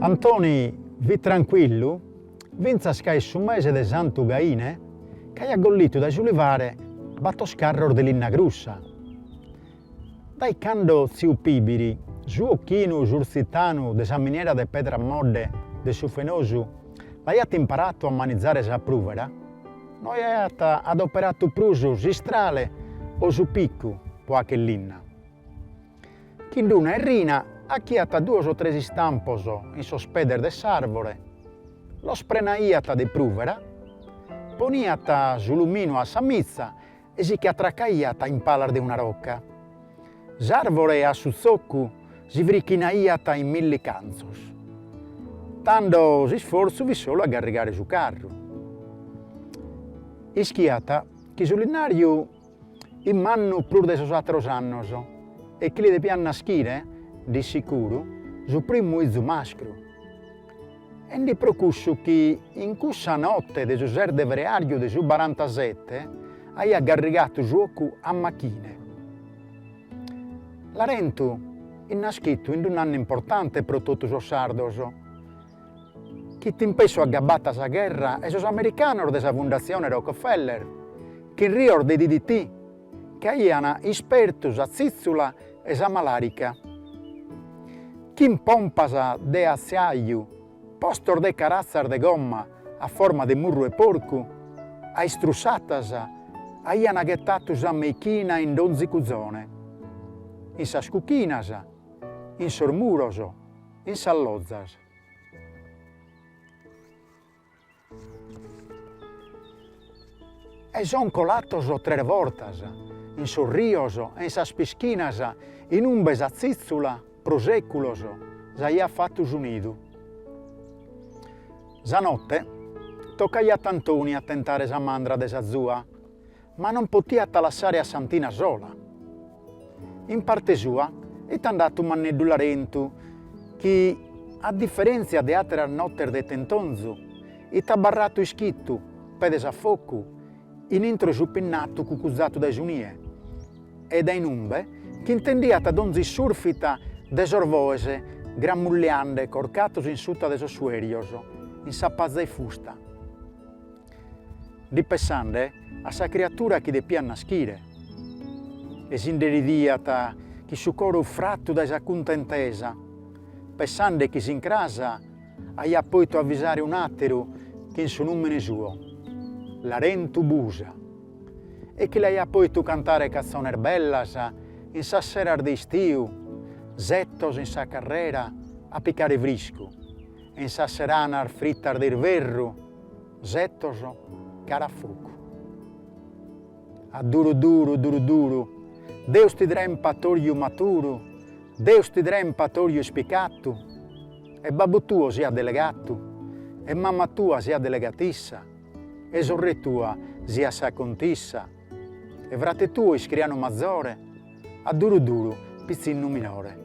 Antoni fit tranquillu fintzas ca in su mese de Santu Gaine ch'aiat gollitu dae su livare batos carros de linna grussa. Dae cando tziu Pibiri, su 'occhinu surzitanu de sa miniera de pedra modde de su Fenosu, l'aiat imparatu a manizare sa prùvera, no aiat adoperatu prus s'istrale o su piccu po 'acher linna. Chin d'una 'errina 'achiat duos o tres istampos in sos pedes de s'àrvore, los prenaiat de prùvera, poniat su luminu a sa mitza e si che atracaiat in palas de una roca. S'àrvore a su tzoccu si frichinaiat in milli cantzos. Tando s'isfortzu fit solu a garrigare su carru. Ischiat chi su linnàriu 'it mannu prus de sos àteros annos e chi li depiat naschire, nd'it sicuru, su primu 'izu mascru. E nd'it pro cussu chi in cussa note de su ses de frearju de su barantasete aiat garrigatu su 'ocu a machine. Larentu 'it naschitu in d'un'annu importante pro totu sos sardos, ch'it in pessu agabbata sa gherra e sos americanos de sa Fundatzione Rockefeller, chin rios de DDT, che aian ispertu sa tzitzula e sa malarica. Chin pompas de atziaju, postos de caratzas de gomma a forma de murru 'e porcu, a istrussatas, aian ghetatu sa meichina in donzi cuzone, in sas cuchinas, in sos muros, in sas lozas. E son colatos tres bortas in sos rios e in sas pischinas in umbe sa tzitzula pro seculos s'aiat fatu su nidu. Sa note tocaiat a Antoni a tentare sa mandra de sa zua, ma non potiat lassare a Santina sola. In parte sua 'it andatu manneddu Larentu chi, a diferèntzia de àteras notes de tentonzu, 'it abarratu ischitu, pedes a focu, in intro 'e su pinnatu cucuzatu dae su nie, e dae inumbe ch'intendiat donzi sùrfita de sos boes gramulliande corcatos in suta de sos suerjos, in sa paza ifusta. Nd'it pessande a sa criatura chi depiat naschire e si nde ridiat chin su coro fratu dae sa cuntentesa, pessande chi s'incras aiat pòitu avisare un'àteru chin su nùmene suo, Larentu Busa, e chi l'aiat pòitu cantare catzones bellas in sas seras de istiu, setos in sa carrera a picare friscu e in sas seranas fritas de irverru, Setos cara a focu. A duru duru, duru duru, Deus ti trempat orju maturu, Deus ti trempat orju ispicatu, e babbu tuo siat delegatu, e mama tua siat delegatissa, e sorre tua siat sa contissa, e frate tuo iscrianu mazore, a duru duru pitzinnu minore.